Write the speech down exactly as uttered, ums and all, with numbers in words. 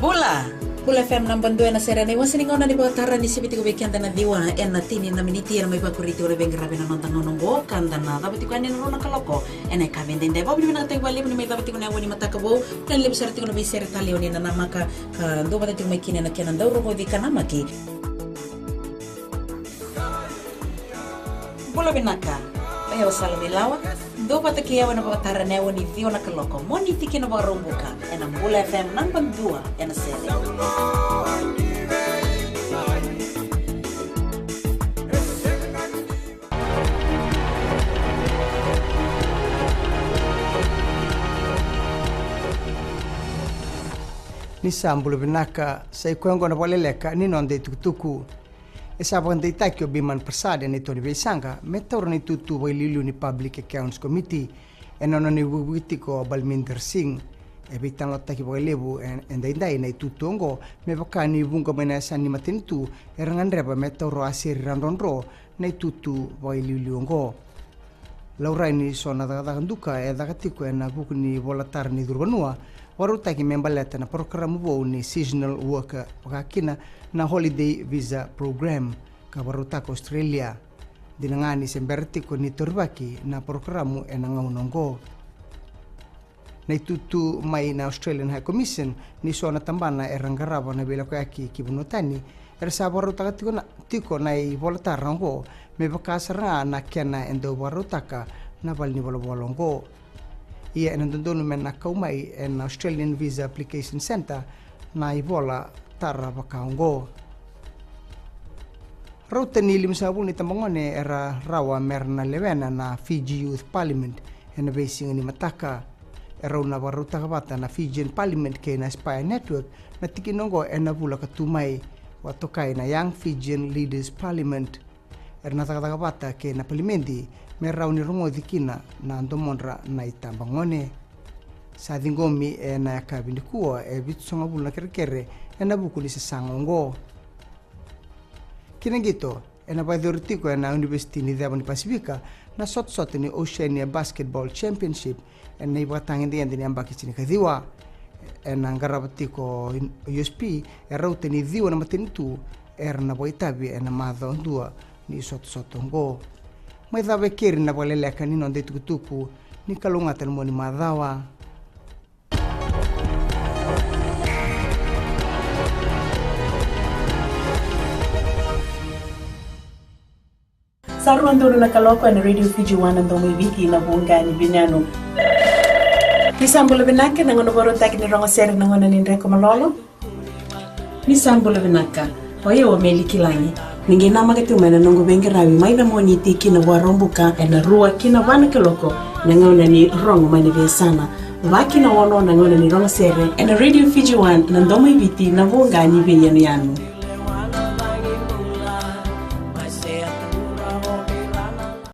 Bula. Bula F M naba dua ena sere, na iwase ni gauna ni vakatara ni sivi tiko vei keda na ciwa ena tini na miniti, ena mai vakuri tiko na veiqaravi ena noda gauna oqo, ka da na cava tiko yani ena rua na kaloko ena yakavi edaidai. Vakavinavinakataki vakalevu ni mai cava tiko na yawa ni mataka vou, na levu sara tiko na veisere talei o ni nanamaka ka dua vata tiko mai kina ena kena dau rogoci ka namaki. Bula vinaka. O yau o Sala Veilawa. Dua vata kei au ena vakatara ena yawa ni ciwa na kaloko, Moniti ki na Vakaraubuka, ena Bula F M naba dua ena sere. Ni sa bula vinaka, sa i koya oqo na vakaleleka ni noda itukutuku. E sa vakadeitaki o Biman Prasad ena ito ni veisaqa me taura na itutu vakailiuliu ni Public Accounts Committee ena nona ivukivuki tiko o Balminder Singh. E veitalanoataki vakalevu e, edaidai na itutu oqo, me vaka ni vuqa mai na yasana ni matanitu era gadreva me taura o Aseri Radrodro na itutu vakailiuliu oqo. Laurai ni so na cakacaka duka e caka tiko ena vuku ni volatara ni curu vanua, vakarautaki me baleta na parokaramu vou ni seasonal worker, vaka kina na holiday visa program ka vakarautaka Australia. Dina ga ni se bera tiko ni taurivaki na parokaramu ena gauna oqo. Na itutu mai na Australian High Commission ni so na tabana era qarava na veilakoyaki ki vanua tani, era sa vakarautaka tiko na, tiko na ivolatara oqo, me vaka sara ga na kena e dau vakarautaka na valenivolavola oqo. Ia ena dodonu me na kau mai ena Australian Visa Application Centre na ivolatara vaka oqo. Rauta ni limasagavulu na itabagone era rawa mera na lewena na Fiji Youth Parliament ena veisiga ni mataka. E rau na vakarautaka vata na Fijian Parliament kei na Aspire Network na tikina oqo ena vula ka tu mai, vakatokai na Young Fijian Leaders Parliament. Era na cakacaka vata kei na palimedi me rawa ni rogoci kina na domodra na itabagone. Sa ciqomi ena yakavi nikua e vitusagavulu na kerekere ena vuku ni sasaga oqo. Kina qito, ena vakayacori tiko ena Univesiti ni Ceva ni Pasifika na sotasota ni Oceania Basketball Championship ena ivakatagedegede ni yabaki tinikaciwa. Ena qarava tiko o U S P, e rauta ni ciwa na matanitu era na vakaitavi ena macawa dua ni sotasota oqo. Mai cava e keri na vakaleleka ni noda itukutuku, ni kalougata na mua ni macawa. Sa rua donu na kaloko ena Radio Fiji One, na domo i Viti, na voqa ni veiyanuyanu. Ni sa bula vinaka, na gauna vakarautaki ni rogo sere, na gauna ni dreko malolo. Ni sa bula vinaka. O yau o Meli Kilagi. Ni qai namaka tiko mai na noqu veiqaravi mai na Moniti ki na Vakaraubuka ena rua ki na va na kaloko, na gauna ni rogo mai na veiyasana. Va ki na ono na gauna ni rogo sere ena Radio Fiji One, na domo i Viti, na voqa ni veiyanuyanu.